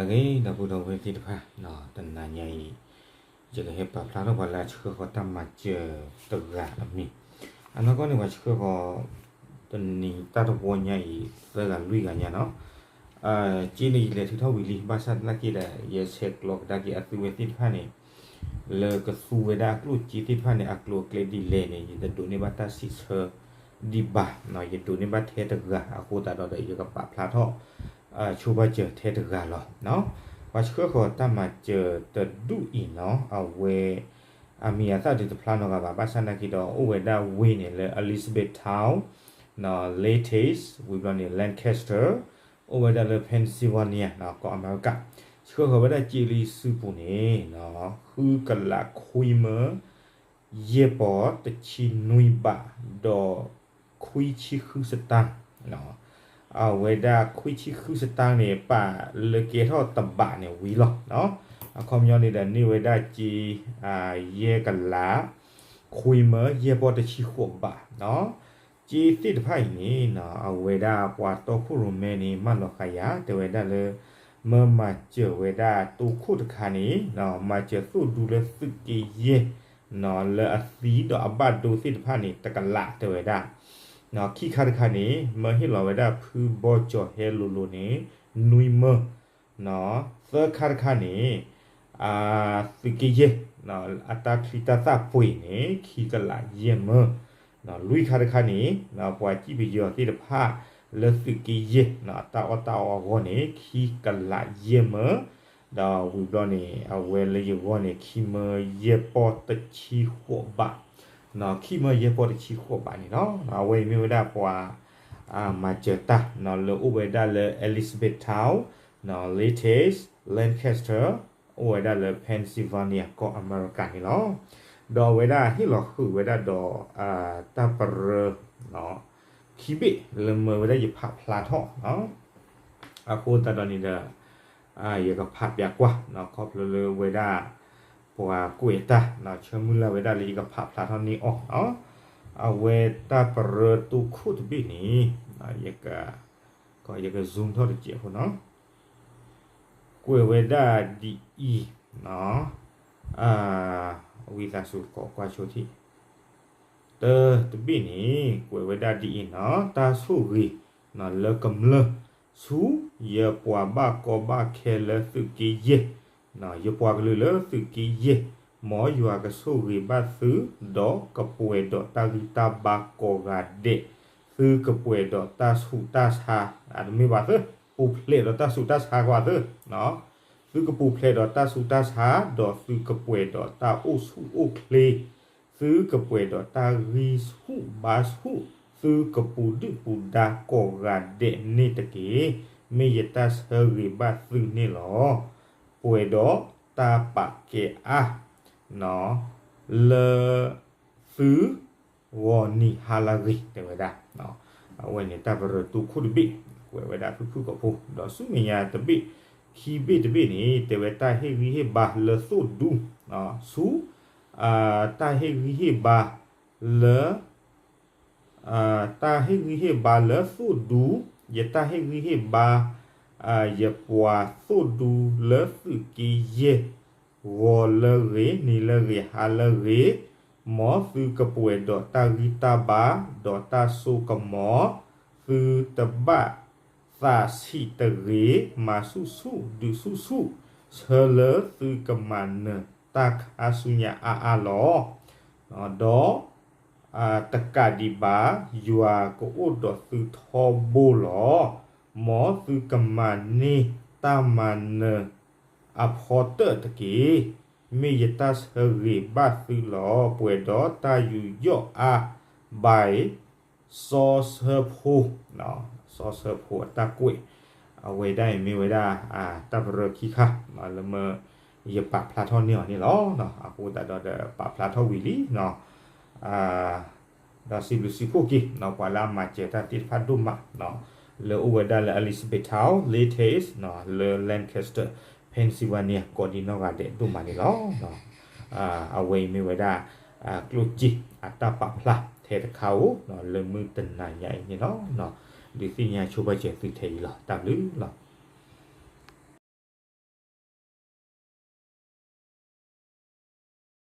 ဂ့ၤ ဒီပုၢ်ဒီဝဲၢ်သ့ၣ်တဖၣ်, တနၤညါအံၤ ယကဟဲပာ်ဖျါထီၣ်ပှၤလၢအဆှၢဃီၤတၢ်မၤစၢၤတဂၤအမံၤ, အနီၢ်ကီၢ်န့ၣ် ပှၤဆှၢဃီၤ တနံၤတၢ်တဝီညါအံၤ သၢဂၤလွံၢ်ဂၤညါနီၤ, က့န့ၣ် ယလဲၤထုးထီၣ်ဝံၤလံ ဘၣ်ဆၣ်သနာ်က့ဒီး ယဆဲးကျိးကဒါက့ၤအသုဝဲသ့ၣ်တဖၣ်န့ၣ် လၢကသူဝဲဒၣ်အကျိၣ်စ့သ့ၣ်တဖၣ်န့ၣ် အကျိၤအကျဲဒ်လဲၣ်န့ၣ် ယတဒိးန့ၢ်ဘၣ်တၢ်စံးဆၢဒံးဘၣ်, ယဒိးန့ၢ်ဘၣ်ထဲတဂၤအဃိသတးဒီး ယကပာ်ဖျါထီၣ် ဆိဘၣ်စၢၤထဲတဂၤလီၤ. ပှၤဆှၢဃီၤတၢ်မၤစၢၤတဒူၣ်အံၤနီၤ အဝဲ အမံၤအသၣ်ဒုးတဖျါနီတဂၤဘၣ်, ဘၣ်ဆၣ်သနာ်က့ဒီး အိၣ်ဝဲဒၣ်ဝ့ၢ်န့ၣ်လၢ Elizabethtown, Latace ဝံၤဘျီန့ၣ် Lancaster, အိၣ်ဝဲဒၣ်လၢ Pennsylvania ကီၢ်အမဲရကၤ, ဆှၢဃီၤဝဲဒၣ်စ့လံစုပူၤန့ၣ် ဃုကလးခွံမၢ ယဲၢ်ပီၤတဆံနွံဘး ဒီးခွံဆံဃုစတၢ်, အဝဲဒၣ်ခွံဆံဃုစတၢ်န့ၣ် ပာ်လၢကဲထီၣ်တဘးန့ၣ်ဝံၤလီၤ. အခီပညီန့ၣ်ဒီး န့ၢ်ဝဲဒၣ်စ့ ယဲၢ်ကလး ခွံမၢ ယဲၢ်ပီၤတဆံဃိးဘး, စ့သ့ၣ်တဖၣ်အံၤန့ၣ် အဝဲဒၣ်ပှၤတီခိၣ်ရိၣ်မဲန့ၣ် မၢလီၤဃာ်ယၤ တဲဝဲဒၣ်လၢ မၢမၤစၢၤဝဲဒၣ်တိခိၣ်တခါန့ၣ် မၤစၢၤသိၣ်ဒူလၢသုးက့ယဲၢ် လၢအသံဒီးအဘၣ်ဒိသ့ၣ်တဖၣ်န့ၣ် တကလးတဲဝဲဒၣ်, ခံခါတခါန့ၣ် မၢဟ့ၣ်လီၤဝဲဒၣ်ဖုဘီကၠီၤဟဲလိၤလိၤန့ၣ် နွံမၢ, သၢခါတခါန့ၣ် သုးက့ယဲၢ် အတၢ်ချံတၢ်သၣ်ပှ့ၤန့ၣ် ခံကလးယဲၢ်မၢ, လွံၢ်ခါတခါန့ၣ် ပှၤစံၣ်ပယီၤသ့ၣ်တဖၣ်လၢသုးက့ယဲၢ် အတၢ်အီၣ်တၢ်အီအဂီၢ်န့ၣ် ခံကလးယဲၢ်မၢ, ဒီးဝံၤဘျီန့ၣ် အဝဲလၢယဂီၢ်န့ၣ် ခံမၢယဲၢ်ပီၤတဆံဃိးဘး, ခံမၢယဲၢ်ပီၤတဆံဃိးဘးန့ၣ်လီၤ. အဝဲအံၤမ့ၢ်ဝဲဒၣ်ပှၤ မၤစၢၤတၢ် လၢအိၣ်ဝဲဒၣ်လၢ Elizabethtown, Latace, Lancaster, အိၣ်ဝဲဒၣ်လၢ Pennsylvania ကီၢ်အမဲရကၤန့ၣ်လီၤ. ဒီးအဝဲဒၣ်ဟ့ၣ်လီၤဃုာ်ဝဲဒၣ်ဒီး တၢ်ပရၢ ခံဘ့ၣ်လၢမၢဝဲဒၣ်ယဖးဖျါထီၣ် အဃိသတးဒီးန့ၣ်ဒီး ယကဖးပျးကွၢ် ခီဖျိလၢဝဲဒၣ် ပှၤကွဲးတၢ် ဆၢမုၢ်လၢ်ဝဲဒၣ်လၢယကဖးဖျါထီၣ်န့ၢ်အီၤ, အဝဲတၢ်ပရၢတိခိၣ်တဘ့ၣ်န့ၣ် ယက ယက zoom ထီၣ်တစဲးဖိနီၤ, ကွဲးဝဲဒၣ်ဒ်အံၤ, ဝံသးစူၤကိးကွၢ်ဆိထံၣ်, တၢ်တဘ့ၣ်န့ၣ် ကွဲးဝဲဒၣ်ဒ်အံၤနီၤ, တၢ်ဆိၣ်ဂ့ၤ လၢကမျၢၢ် ဆူယပှၤဘၣ်ကီဘၣ်ခဲလၢသုးက့ယဲၢ်, ယပှၤကလုာ်လၢသုးက့ယဲၢ်, မ်ယွၤကဆိၣ်ဂ့ၤဘၣ်သု, ဒီးကပှဲၤဒီးတၢ်ဂံၢ်တၢ်ဘါကိးဂၤဒဲး, သုကပှဲၤဒီးတၢ်ဆူးတၢ်ဆါ, တမ့ၢ်ဘၣ်သ့, ပူၤဖျဲးဒီးတၢ်ဆူးတၢ်ဆါကွၢ်သ့, သုကပူၤဖျဲးဒီးတၢ်ဆူးတၢ်ဆါ, ဒီးသုကပှဲၤဒီးတၢ်အိၣ်ဆူၣ်အိၣ်ချ့, သုကပှဲၤဒီးတၢ်ဂံၢ်ဆူၣ်ဘါဆူၣ်, သုကပူၤဒုၣ်ပူၤဒါကိးဂၤဒဲးန့ၣ်တက့ၢ်. မ့ၢ်ယတၢ်ဆၢဂ့ၤဘၣ်သုန့ၣ်လီၤ. ပှဲၤဒီးတၢ်ပာ်ကဲအါ လၢသုဂီၤနံၤဟါလၢအဂ့ၤ တဲဝဲဒၣ်. အဝဲန့ၣ်တၢ်ပရၢတိခိၣ်တဘ့ၣ် ကွဲးဝဲဒၣ်ဖုၣ်ဖုၣ်ကိာ်ဖိ, ဒီးဆူမဲာ်ညါတဘ့ၣ် ခံဘ့ၣ်တဘ့ၣ်န့ၣ် တဲဝဲတၢ်ဟ့ၣ်ဂံၢ်ဟ့ၣ်ဘါလၢသိၣ်ဒူ ဆူ တၢ်ဟ့ၣ်ဂံၢ်ဟ့ၣ်ဘါလၢ တၢ်ဟ့ၣ်ဂံၢ်ဟ့ၣ်ဘါလၢသိၣ်ဒူ, ယတၢ်ဟ့ၣ်ဂံၢ်ဟ့ၣ်ဘါ ယပှၤသိၣ်ဒူလၢသုးက့ယဲၢ် ဂီၤလၢအဂ့ၤ, နံၤလၢအဂ့ၤ, ဟါလၢအဂ့ၤ, မ်သုကပှဲၤဒီးတၢ်ဂံၢ်တၢ်ဘါ ဒီးတၢ်စိကမီၤ, သုတဘၣ်သးဆံးတဂ့ၤ, မၤဆူၣ်ဆူၣ် ဒုးဆူၣ်ဆူၣ်, ဆၢလၢသုကမၤနၢၤတၢ်ခါဆူညါအါအါလီၤ. ဒီး တကးဒံးဘၣ် ယွၤကအိၣ်ဒီးသုထီဘိလီၤ. မ်သုကမၤန့ၢ်တၢ်မၤနၢၤအဖီတၢၣ်တက့ၢ်. မ့ၢ်ယတၢ်ဆၢဂ့ၤဘၣ်သုလီၤ. ပှဲၤဒီးတၢ်ယူးယီၣ်အါ ဘၣ် စီၤဆၢဖိ, စီၤဆၢဖိအတၢ်ကွဲး, အဝဲဒၣ်အံၤမ့ၢ်ဝဲဒၣ် တၢ်ပရၢခံခါ လၢမၢယပာ်ဖျါထီၣ်န့ၢ်အီၤန့ၣ်လီၤ. အဃိသတးဒီး ပာ်ဖျါထီၣ်ဝံၤလံ ဒီးစံးဘျုးစံးဖှိၣ်က့ၤ ပှၤလၢအမၤစၢၤတၢ်သ့ၣ်တဖၣ်ဒိၣ်မး လၢအိၣ်ဝဲဒၣ်လၢ Elizabethtown, Latace, လၢ Lancaster, Pennsylvania ကိးဒံနီၢ်ဂၤဒဲးဒိၣ်မးန့ၣ်လီၤ. အဝဲအံၤမ့ၢ်ဝဲဒၣ် ကျိၣ်စ့အတၢ်ပာ်ဖျါထဲတခါဧိၤ လၢမုၢ်တနၤညါအံၤန့ၣ်လီၤ. ဒုးသ့ၣ်ညါဆိဘၣ်စၢၤသုထဲအံၤလီၤ. တၢ်ဘျုးလီၤ.